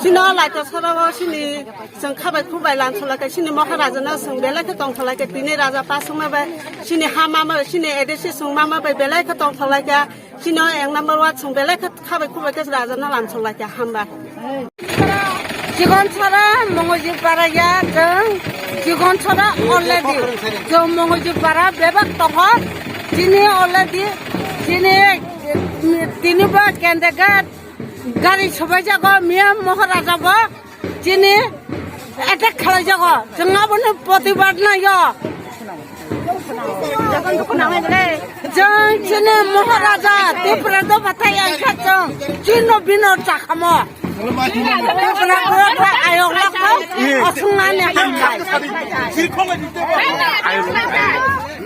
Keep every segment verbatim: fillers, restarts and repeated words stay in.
Sino laito soro sini chwng khabai khubai lam solai khe sini Maharaja no chwng belai khe tong solai khe tini raja pasung ma bai sini ha ma ma sini A D C chwng ma ma bai belai khe tong solai khe sino ek number ward chwng belai khe khabai khubai khe raja no lam solai khe hamba. Chikon sora Mongojipara ya chwng Chikon sora already chwng Mongojipara bebak tongo chini already chini tini ba candidate gari sobai jago miya Maharaja bo. Chini attack khalai jago, chwng aboni protibad nai yo. Chwng chini Maharaja, Tipra dopha thai ang kha chwng, chino bino chakhamo. Tipra dopha ayok lakho, osung nani hambai.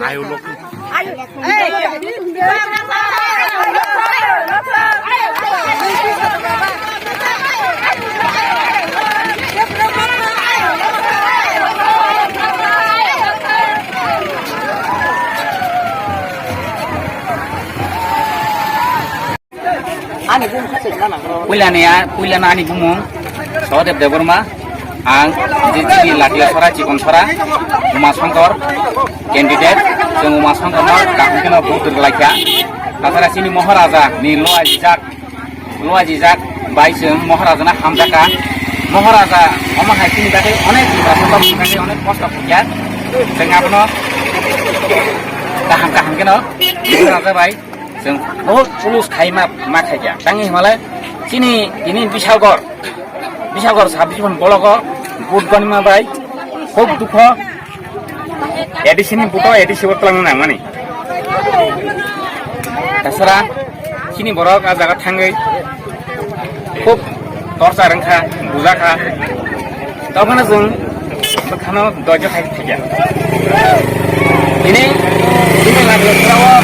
Ayok lakho. Puilani a, puilani ani bumung Sahadev Debbarma, ang J T B Latia Sora, Chikon Sora, Uma Songkor, candidate, chwng Uma Songkor no kaham kheno vote rwlaikha. Tathara chini Maharaja ni loa jijak, loa jijak bai chwng Maharaja no hamjakha. Maharaja omo hai chini bagwi onek, onek kosto khuya. Chwng abono kaham kaham kheno Maharaja bai Chwng bahut chulus khai ma, ma khaikha. Tangwi hwnbahle chini tini Bishalgarh, Bishalgarh sub division bologo vote gonima bai khub dukho A D C ni vote o A D C o twlangna nangmani. Tasara chini borok a jaga thangwi khub torchar wngkha, bujakha. Tokphano chwng bwkhano doijo khai thikya. Tini, tini lagra sorao,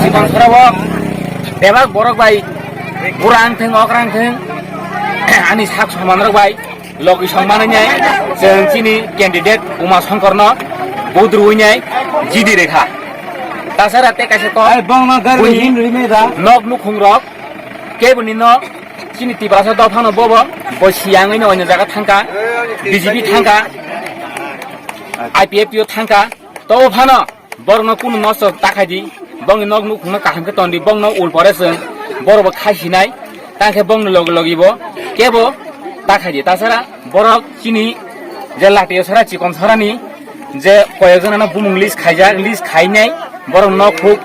Chikon sorao, bebak borok bai, bura wngthwng, okra wngthwng, ani sak soman rok bai, logi song manwi nai, chwng chini candidate Uma Songkor no vote rwui nai, jidi rekha. Tasara tei kaisa kok, Ai, bangma gari buni hin rwi nai da. Nok nukhung rok, keboni no, Chini Tiprasa dophano bobo, bo siyangwi no oino jaga thangkha, B J P thangkha, I P F T o thangkha, tobo phano borokno kunu nosto ta khaidi, bongni nok nukhungno kaham khe tondi, bongno ul pore chwng, borokbo khai sinai, tangkhe bongni logi logi bo kebo ta khaidi, tasara borok chini je Latia Sora Chikon Sorani, je koyekjonano bumung list khaijak, list khainai, borok nok huk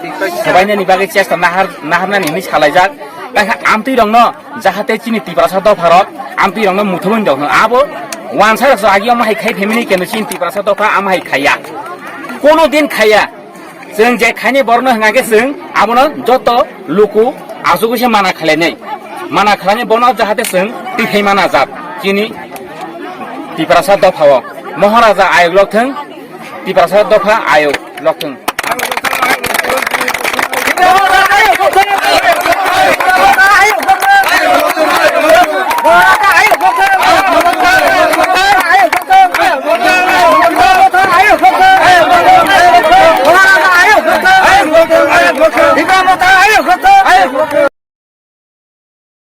sobainani bagwi chesta nahar, naharnani hinwi salaijak. Tangkha amtwi rokno jahate chini Tiprasa dopharok amtwi rokno muthuboni rokno abo wansa rok so agi omo hai khai family keno chini Tiprasa dopha ama hai khaiya. Kono din khaiya. Chwng je khaini borokno hwnga khe chwng abono joto luku asugwi se mana khlainai. Mana khlainai bono jahate chwng twi thai mana jat chini Tiprasa dophao. Moharaja ayok lok thwng, Tiprasa dopha ayok lok thwng.